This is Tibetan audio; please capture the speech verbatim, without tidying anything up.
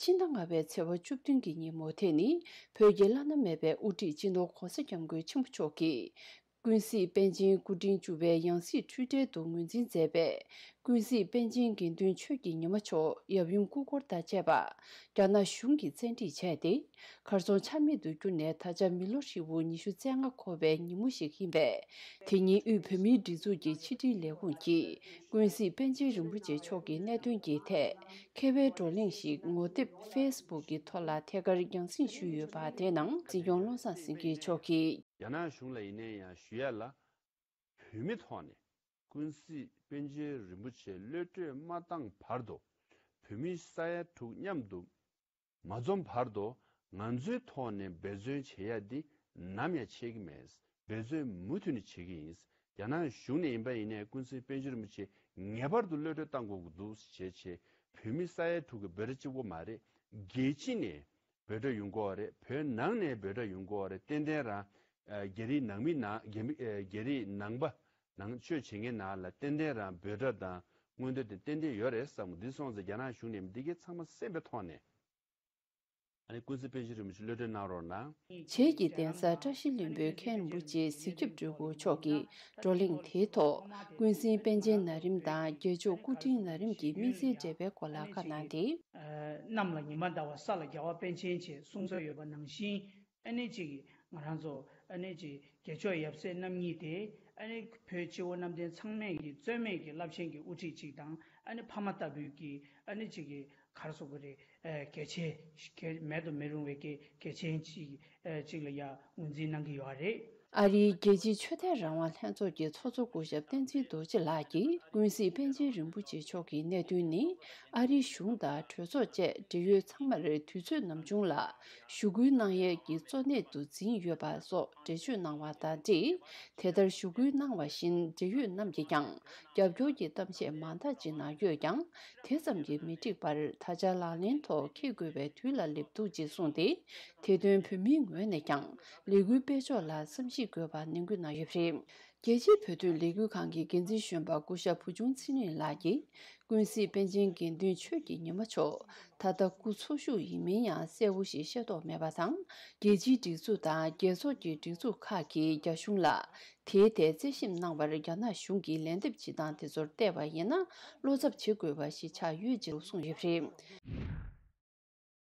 ཕྱི་ཟླ་ལྔ་པའི་ཚེས་པ་བཅུ་བདུན་གྱི་ཉིན་མོ་དེ་ནི་བོད་ཀྱི་བླ་ན་མེད་པའི་དབུ་ཁྲིད་སྤྱི་ནོར་༧གོང་ས་༧སྐྱབས་མགོན་ཆེན་པོ་མཆོག་གིས། ཀུན་གཟིགས་པཎ་ཆེན་སྐུ་ཕྲེང་བཅུ་པའི་ཡང་སྲིད་འཁྲུལ་བྲལ་དུ་ངོས་འཛིན་མཛད་པའི་ཀུན་གཟིགས་པཎ་ཆེན་དགེ་འདུན་ཆོས་ཀྱི་ཉི་མ་མཆོག་ཡབ་ཡུམ་སྐུ་འཁོར་དང་བཅས་པ་རྒྱ་ནག་གཞུང་གིས་བཙན་ཁྲིད་བྱས་ཏེ། གར་སོང་ཆ་མེད་དུ་གྱུར་ནས་ད་ཆ་མི་ལོ་ཧྲིལ་པོ་ཉི་ཤུ་རྩ་ལྔ་འཁོར་བའི་ཉིན་མོ་ཞིག་ཡིན་པས། དེ་ཉིན་དབུས་བོད་མིའི་སྒྲིག་འཛུགས་ཀྱི་ཕྱི་དྲིལ་ལས་ཁུངས་ཀྱིས་ཀུན་གཟིགས་པཎ་ཆེན་རིན་པོ་ཆེ་མཆོག་གི་གནད་དོན་གྱི་ཐད་མཁས་པའི་བགྲོ་གླེང་ཞིག་ངོ་དེབ་ཕེ་སི་བུག་གི་ཐོག་ལ་ཐད་ཀར་རྒྱང་སྲིང་ཞུས་ཡོད་པ་དེ་ནང་སྲིད་སྐྱོང་བློ་བཟང་སེང་གེ་མཆོག་གིས། རྒྱ་ནག་གཞུང་ལ་ཡིན་ན་ཡང་ཞུ་ཡ་ལ། བོད་མི་ཐོག་ནས་ཀུན་གཟིགས་པཎ་ཆེན་རིན་པོ་ཆེ་གློད་བཀྲོལ་མ་བཏང་བར་དུ། བོད་མི་ས་ཡ་དྲུག་མཉམ་དུ་མ་འཛོམས་བར་དུ། ང་ཚོའི་ཐོག་ནས་འབད་བརྩོན་བྱེད་ཡ་འདི་ནམ་ཡང་ཆད་ཀྱི་མེད། འབད་བརྩོན་མུ་མཐུད་ནས་བྱེད་ཀྱི་ཡིན། རྒྱ་ནག་གཞུང་ནས་ཡིན་པ་ཡིན་ནའི་ཀུན་གཟིགས་པཎ་ཆེན་རིན་པོ་ཆེ་ངེས་པར་དུ་གློད་བཀྲོལ་བཏང་དགོས་ཀྱི་འདུག་ཞེས་བྱས། བོད་མི་ས་ཡ་དྲུག་གི་འབོད་སྒྲ་གཅིག་པོ་མ་རེད། རྒྱལ་སྤྱི་ནས་འབོད་སྒྲ་ཡོང་གི་ཡོད་རེད། བོད་ནང་ནས་འབོད་སྒྲ་ཡོང་གི་ཡོད་རེད། ཏན་ཏན་རང་ཨ་རྒྱ་རིགས་ནང་མི་ནང་རྒྱ་མི་ཨ་རྒྱ་རིགས་ནང་པ་ནང་ཆོས་བྱེད་མཁན་ནང་ལ་ཏན་ཏན་རང་འབོད་སྒྲ་དང་མངོན་འདོད་དེ་ཏན་ཏན་ཡོད་རེད་བསམ་གི། འདི་སོང་ཙང་རྒྱ་ནག་གཞུང་ནས་འདི་གའི་ཚང་མ་གསན་པའི་ཐོག་ནས། ཨ་ནི་ཀུན་གཟིགས་པཎ་ཆེན་རིན་པོ་ཆེ་གློད་བཀྲོལ་གནང་རོགས་གནང་། བྱེས་ཀྱི་གདན་ས་བཀྲ་ཤིས་ལྷུན་པོའི་མཁན་རིན་པོ་ཆེ་གཟིགས་སྐྱབས་སྤྲུལ་སྐུ་མཆོག་གིས་བགྲོ་གླེང་དེའི་ཐོག་ཀུན་གཟིགས་པཎ་ཆེན་ན་རིམ་དང་རྒྱལ་མཆོག་སྐུ་ཕྲེང་ན་རིམ་གྱི་དམིགས་བསལ་འབྲེལ་བའི་སྐོར་ལ་བཀའ་གནང་སྟེ། གནམ་ལ་ཉི་མ་ཟླ་བ་ས་ལ་རྒྱལ་བ་པཎ་ཆེན་ཞེས་གསུངས་ས་ཡོད་པ་ནང་བཞིན། ཨ་ནི་ཅིག་ང་རང་ཚོ་ཨ་ནི་ཅིག་རྒྱལ་མཆོག་ཡབ་སྲས་རྣམ་གཉིས་ཏེ། ཨ་ནི་བོད་སྤྱི་བོ་གནམ་བསྟན་ཚང་མས་ཀྱི་རྩོད་མེད་ཀྱི་རླབས་ཆེན་གྱི་དབུ་ཁྲིད་ཅིག་དང་། ཨ་ནི་ཕ་མ་ལྟ་བུའི་གི་ཨ་ནི་ཅིག་གི་གར་སོགས་ཀྱི་རེད། ཨ་གལ་ཆེ་གལ་མེད་དུ་མི་རུང་བའི་གི་གལ་ཆེན་ཅིག་ཨ་ཅིག་ལ་ཡ་ངོས་འཛིན་གནང་གི་ཡོད་རེད། ཨ་རིའི་རྒྱལ་སྤྱིའི་ཆོས་དད་རང་དབང་ལྷན་ཚོགས་ཀྱི་ཚོགས་གཙོ་སྐུ་ཞབས་བསྟན་འཛིན་རྡོ་རྗེ་ལགས་ཀྱིས་ཀུན་གཟིགས་པཎ་ཆེན་རིན་པོ་ཆེ་མཆོག་གི་གནད་དོན་ནི། ཨ་རིའི་གཞུང་དང་གྲོས་ཚོགས་བཅས་འབྲེལ་ཡོད་ཚང་མར་དུས་ཚོད་ནམ་བྱུང་ལ་ཞུ་སྐུལ་གནང་ཡས་ཀྱི་གཙོ་གནད་དུ་འཛིན་ཡོད་པ་སོགས་འགྲེལ་བརྗོད་གནང་བ་དང་འབྲེལ། དེ་ལྟར་ཞུ་སྐུལ་གནང་བ་བཞིན་འབྲེལ་ཡོད་རྣམས་ཀྱིས་ཀྱང་རྒྱབ་སྐྱོར་གྱི་གཏམ་བཤད་མང་དག་ཅིག་གནང་ཡོད་ཀྱང་། དེ་ཙམ་གྱིས་མི་འགྲིག་པར་ད་ཆ་ལག་ལེན་ཐོག་འཁེལ་དགོས་པའི་དུས་ལ་སླེབས་འདུག་ཅེས་གསུངས་ཏེ། དེ་དོན་བོད་མིའི་ངོས་ནས་ཀྱང་ལས་འགུལ་སྤེལ་ཕྱོགས་ལ་བསམ་གཞིག་དགོས་པ་ནན་སྐུལ་གནང་ཡོད་པ་རེད། རྒྱལ་སྤྱིའི་བོད་དོན་ལས་འགུལ་ཁང་གི་འགན་འཛིན་གཞོན་པ་སྐུ་ཞབས་བུ་ཆུང་ཚེ་རིང་ལགས་ཀྱིས། ཀུན་གཟིགས་པཎ་ཆེན་དགེ་འདུན་ཆོས་ཀྱི་ཉི་མ་མཆོག་ད་ལྟ་སྐུ་འཚོ་བཞུགས་ཡིན་མིན་ཡང་གསལ་བོ་ཞིག་ཤེས་རྟོགས་མེད་པ་དང་། རྒྱལ་སྤྱིའི་སྒྲིག་འཛུགས་དང་རྒྱལ་ཚོགས་ཀྱི་སྒྲིག་འཛུགས་ཁག་གིས་རྒྱ་གཞུང་ལ་དེའི་ཐད་རྩད་ཞིབ་གནང་བར་རྒྱ་ནག་གཞུང་གིས་ལན་འདེབས་བྱེད་སྟངས་དེ་ཚོར་བལྟས་པ་ཡིན་ན་བློ་འཚབ་བྱེད་དགོས་པ་ཞིག་ཆགས་ཡོད་ཅེས་གསུངས་ཡོད་པ་རེད།